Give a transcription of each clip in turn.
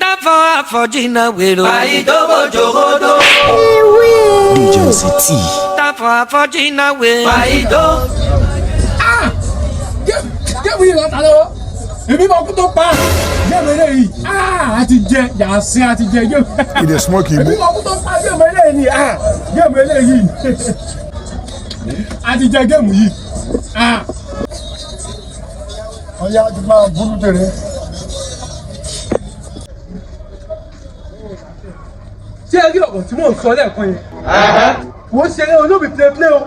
Dáfọ́ àfọ̀jìnà wèrò. Àìdóbòjògodò. DJ T. Dáfọ́ àfọ̀jìnà wèrò. Àìdó. Game yìí lọ́ta lọ́wọ́. Èmi máa kú tó pa. Game eléyìí. A ti jẹ yàsín, a ti jẹ game. He dey smoke Èmi igbo. máa kú tó pa game eléyìí ni. Game eléyìí. A ti jẹ game yìí. Ọ̀yá ti máa burú dèrè. Ṣé ẹ rí ọ̀rọ̀ tí mò ń sọ lẹ́ẹ̀kan yẹn? Wọ́n ṣeré olóbi play play o.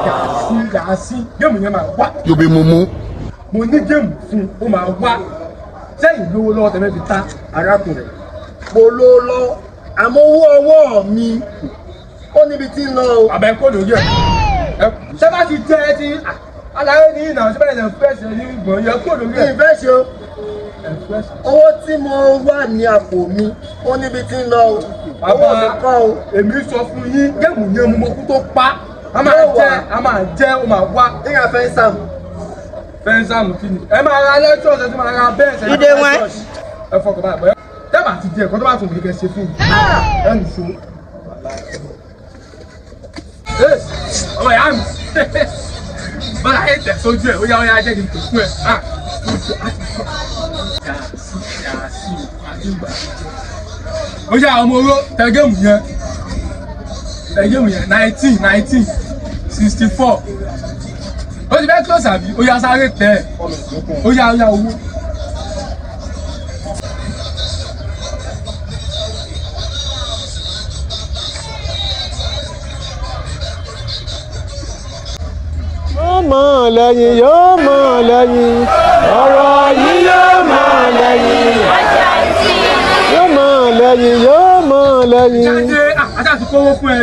Yàsín yàsín game yẹn máa wá. You be mumu. Mo ní game fún un, ó máa wá. Sẹ́yìn lówó lọ́wọ́ tẹ̀mẹ́ fi ta? Arákùnrin, mo ló lọ, àmọ́ owó ọwọ́ mi ó níbi tí ń lọ o. Àbẹ kó lórí ẹ. Ṣé bá ti jẹ ẹ ti aláyé ní ìnà ṣé bẹ́ẹ̀ lè fẹ́ ṣe ní ìgbọ̀n yẹ kó lórí Mi ẹ. ìfẹ́ ṣe o. Owó tí mo wà ní àpò mi ó níbi tí ń lọ o. Owó mi kọ́ o. Èmi sọ fún yín, game yẹn mo mọ kú tó pa. A máa Yóò wá. jẹ, a máa jẹ, ó máa wá. Nígbà fẹ́ sàm. Fẹ́ńsàmù kí ni? Ẹ máa ra lẹ́tọ̀ọ̀sì, ẹ tún máa ra bẹ́ẹ̀ sẹ́yìn. Ìdè wọn. Ẹ fọkàn báyìí bọ́yá. Tẹ́bà ti jẹ ẹ̀kọ́ tó bá tún kẹ́ ṣe fún mi. Ẹ nìṣó. Ẹ ọmọ ìyá mi. Bọ́lá ẹ tẹ̀ sójú ẹ̀, ó yá ó yá jẹ́ kí n tò fún ẹ. Ó yá ọmọ oró tẹ game yẹn. Tẹ game yẹn 19 19 64. Ó ti fẹ́ close àbí? Ó yá sáré tẹ̀ ẹ̀. Ó yá ó yá owó. Yóò mọ̀ lẹ́yìn, yóò mọ̀ lẹ́yìn, ọ̀rọ̀ yìí yóò mọ̀ lẹ́yìn, yóò mọ̀ lẹ́yìn, yóò mọ̀ lẹ́yìn. Jáde àti àti kówó fún ẹ.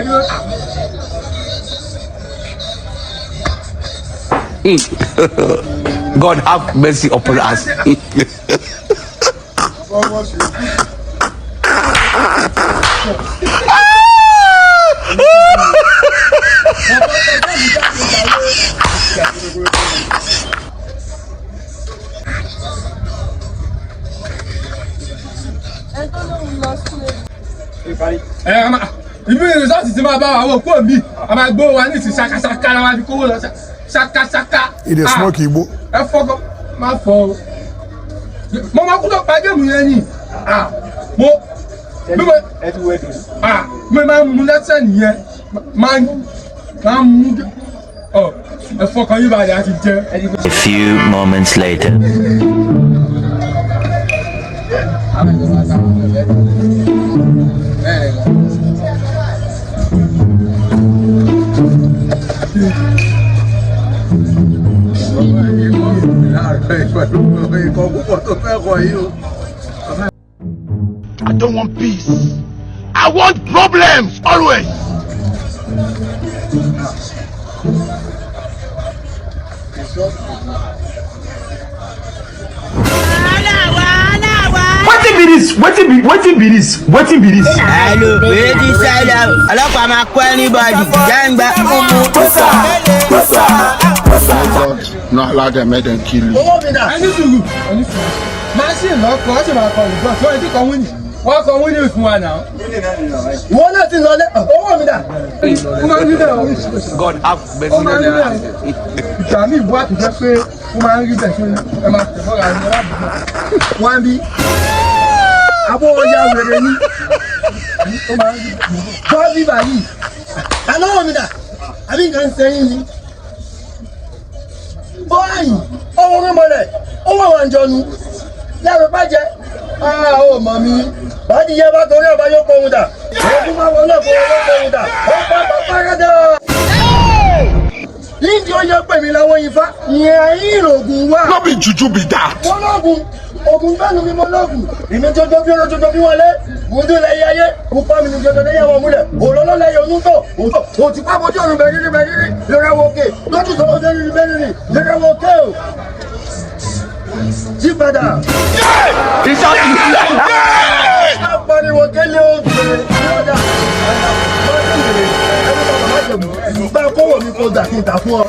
God have mercy upon us. Ẹ ẹ máa ibi rìsọ́ọ̀tì ti máa bá wa wò kó mi, a máa gbówó wa ní ìsìn ṣakaṣaka la máa fi kówó lọ ṣakaṣaka. He dey smoke igbo. Ẹ fọkọ má fọ o. Mo máa kú tó pa game yẹn ni. Mo bí mo Ẹ ti wọ ẹdùn. Mo máa ń mu lẹ́sẹ̀ nìyẹn, máa ń mú ọ. Ẹ fọkàn yín balẹ̀, a ti jẹ. A few moments later. I don't want peace. I want problems always. Wetin be this? Wetin be wetin be this? Wetin be this? Hello, wetin ṣẹlẹ̀? Ọlọ́pàá máa kó anybody. Jẹ́ǹgbẹ́. God no allow them make them kill you. Owó mi dà. Ẹni sùúrù, ẹni sùúrù, machine lọkọ ọ sì máa kọ rìsọ́ọ̀tì wọ́n ti kọ wíìnì, wọ́n kọ wíìnì fún wa náà. Ìwọ náà ti lọlé, owó mi dà. Ó máa ń rí bẹ́ẹ̀ o. God have mercy Ó máa ń rí on bẹ́ẹ̀ us. o. Ìgbà míì wá tó jẹ́ pé ó máa ń rí bẹ́ẹ̀, ṣé ẹ máa tẹ̀ mọ́ra ní aláàbò. Wọ́n bí. Àbọ̀ ọjà wèrè ni. Ó máa ń rí bẹ́ẹ̀. Bọ́ bíbà yìí. Àlọ́wọ́ mi dà. Àbí nǹkan ń sẹ́yìn ni. Bọ́ọ̀yì, owó mímọ́lẹ̀, owó àwọn àjọnu. Láàrú bàjẹ́. Ó mọ̀ mi. Bàdí yẹ bá torí ọba yóò kóhun dà. Ogun máa wọlé ọ̀pọ̀ yóò kóhun dà. Ó pa pápá rẹ̀. Nídìí ó yẹ pè mí láwọn ifá. Ìyẹn ìrògùn wà. No be juju be that. Mo lóògùn, ògùn gbẹ́nu mi, mo lóògùn. Èmi jọjọ bí olójoojó bí wọlé. Mo dún lẹ́yìn ayé, mo pa mi ní jọjọ lẹ́yìn àwọn múlẹ̀. Òlọ́lọ́ lẹ́yìn onútọ̀, òtọ̀, òtí pápójú ọ̀run bẹ̀rẹ̀ bẹ̀rẹ̀ lórí òkè. Lójú sọ̀rọ̀ bẹ̀rẹ̀ bẹ̀rẹ̀ lórí òkè o. Jí padà. Má pariwo kélé o bèrè lọ́dà. Bá a kówó mi kó dà kí n tà fún ọ.